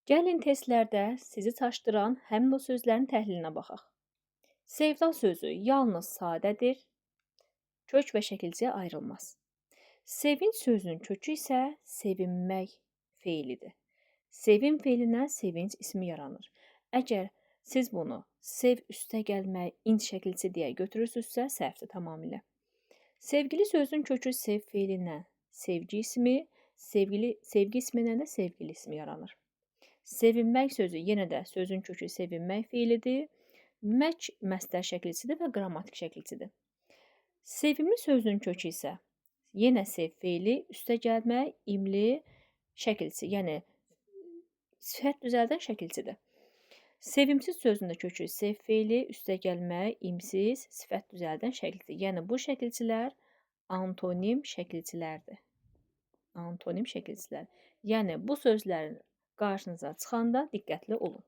Gəlin testlərdə sizi çaşdıran həmin o sözlərin təhlilinə baxaq. Sevda sözü yalnız sadədir, kök və şəkilçiyə ayrılmaz. Sevinç sözünün kökü isə sevinmək feilidir. Sevin feilindən sevinç ismi yaranır. Əgər siz bunu sev üstə gəlmək, inc şəkilçisi deyə götürürsünüzsə, səhvdir tamamilə. Sevgili sözünün kökü sev feilindən sevgi ismi, sevgili, sevgi ismindən də sevgili ismi yaranır. Sevinmək sözü yenə də sözün kökü sevinmək feilidir. Mək məstər şəkilçisidir və qrammatik şəkilçidir. Sevimli sözünün kökü isə yenə sev feili, üstə gəlmək, imli şəkilçisi, yəni sifət düzəldən şəkilçidir. Sevimsiz sözünün də kökü sev feili, üstə gəlmək, imsiz, sifət düzəldən şəkilçidir. Yəni bu şəkilçilər antonim şəkilçilərdir. Antonim şəkilçilər. Yəni bu sözlərin qarşınıza çıxanda diqqətli olun.